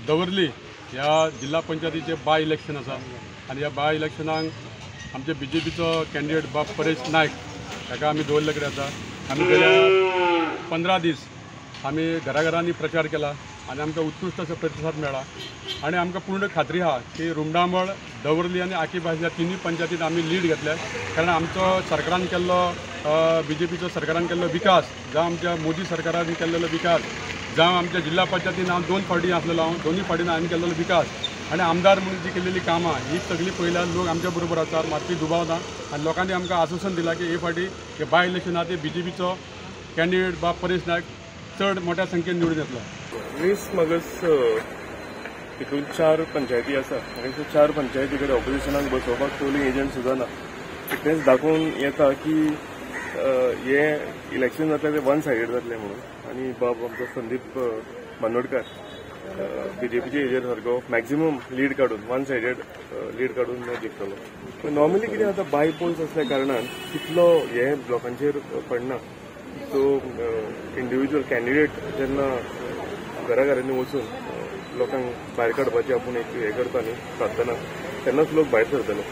दवर्ली ह्या जिल्हा पंचायतीचे बाय इलेक्शन आसा आनी ह्या बाय इलेक्शनाक आमचे बीजेपीचो कॅन्डिडेट बाब परेश नायक हाका आमी दवरले कडेन आसा. आमी गेल्या 15 दीस आमी घराघरांनी प्रचार केला आनी आमकां उत्कृश्ट असो प्रतिसाद मेळ्ळा आनी आमकां पूर्ण खात्री आहा की रुमडामळ, दवर्ली आनी आकीभास ह्या तिनूय पंचायतीत आमी लीड घेतल्या, कारण आमचो सरकारान केल्लो बीजेपीचो सरकारान केल्लो विकास, जावं आमच्या मोदी सरकारान केल्लो विकास, जावं आमच्या जिल्हा पंचायतीन हांव 2 फावटी आसलेलो, हांव दोनूय फावटीन हांवें केल्लो विकास आनी आमदार म्हणून जी केल्लेली कामां ही सगळीं पळयल्यार लोक आमच्या बरोबर आसा, मातशी दुबाव ना आनी लोकांनी आमकां आश्वासन दिलां की हे फावटी हे बाय इलेक्शन आहा ते बीजेपीचो कॅन्डिडेट बाब परेश नायक चड मोठ्या संख्येन निवडून येतलो. 20 मागस हितून 4 पंचायती आसा आनी 4 पंचायती कडेन ऑपोजिशनाक बसोवपाक पोलिंग एजंट सुद्दां ना. तेंच दाखोवन येता की हे इलेक्शन जातलें तें वन सायडेड जातलें म्हणून. आनी बाब आमचो संदीप बांदोडकर बीजेपीचे एजंट सारको मॅक्झिमम लीड काडून वन सायडेड लीड काडून जिखतलो. पूण नॉर्मली कितें जाता, बाय पोल्स आसल्या कारणान तितलो हे लोकांचेर पडना. सो इंडिविज्युअल कॅन्डिडेट जेन्ना घराघरांनी वचून लोकांक भायर काडपाचें आपूण एक हें करता न्ही साधतना, तेन्नाच लोक भायर सरतले.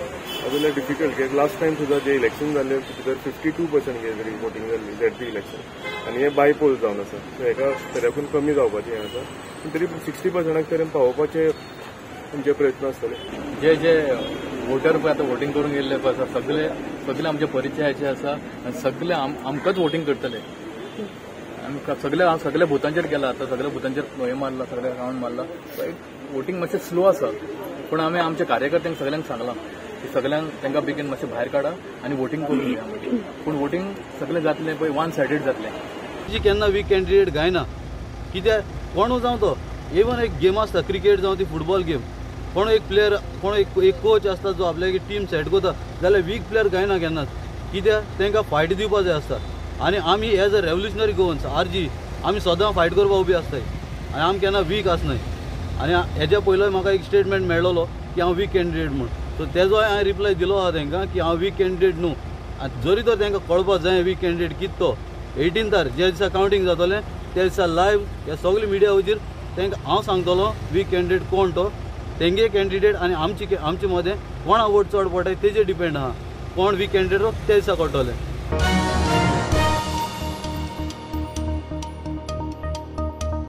नाजाल्यार डिफिकल्ट कित्याक लास्ट टायम सुद्दां जे इलेक्शन जाल्ले भितर 52% कितें तरी वोटींग जाल्ली झेडपी इलेक्शन आनी हे बाय पोल जावन आसा. सो हेका तरीकून कमी जावपाचें हें आसा, पूण तरी 60% तरेन पावोवपाचे तुमचे प्रयत्न आसतले. जे जे वोटर पळय आतां वोटींग करूंक येयल्ले पळय आसा सगळे सगळे आमचे परिचयाचे आसा आनी सगळे आमकांच वोटींग करतले. आमी सगळे सगळ्या बुथांचेर गेला आतां, सगळ्या बुथांचेर हें मारला, सगळे रावंड मारला. वोटींग मातशें स्लो आसा, पूण आमी आमच्या कार्यकर्त्यांक सगळ्यांक सांगलां की सगळ्यांक तांकां बेगीन मातशें भायर काडा आनी वोटींग करून घेया. पूण वोटींग सगळें जातलें पळय वन सायडेड जातलें. जी केन्ना वीक कॅन्डिडेट गायना, कित्याक कोणू जावं तो इवन एक गेम आसता क्रिकेट जावं ती फुटबॉल गेम, कोण एक प्लेयर कोण एक कोच आसता जो आपल्याक टीम सेट करता, जाल्यार वीक प्लेयर गायना केन्नाच, कित्याक तांकां फायट दिवपा जाय आसता. आनी आमी as a revolutionary Goans RG आमी सदां फायट करपाक उबी आसताय आनी आमी केन्ना वीक आसनाय. आनी हेज्या पयलो म्हाका एक स्टेटमेंट मेळ्ळो की हांव वीक कॅन्डिडेट म्हूण, सो तेजोय हांवें रिप्लाय दिलो आहा तांकां की हांव वीक कॅन्डिडेट न्हू. आनी जरी तर तांकां कळपाक जाय वीक कॅन्डिडेट कितें तो 18 ज्या दिसा कावंटींग जातलें त्या दिसा लायव्ह ह्या सगळे मिडिया वचीर तांकां हांव सांगतलो वीक कॅन्डिडेट कोण तो, तेंगे कॅन्डिडेट आनी आमचे मदें कोणा वोट चड पडटा तेजेर डिपेंड आहा कोण वीक कॅन्डिडेट तो त्या दिसा कळटलें.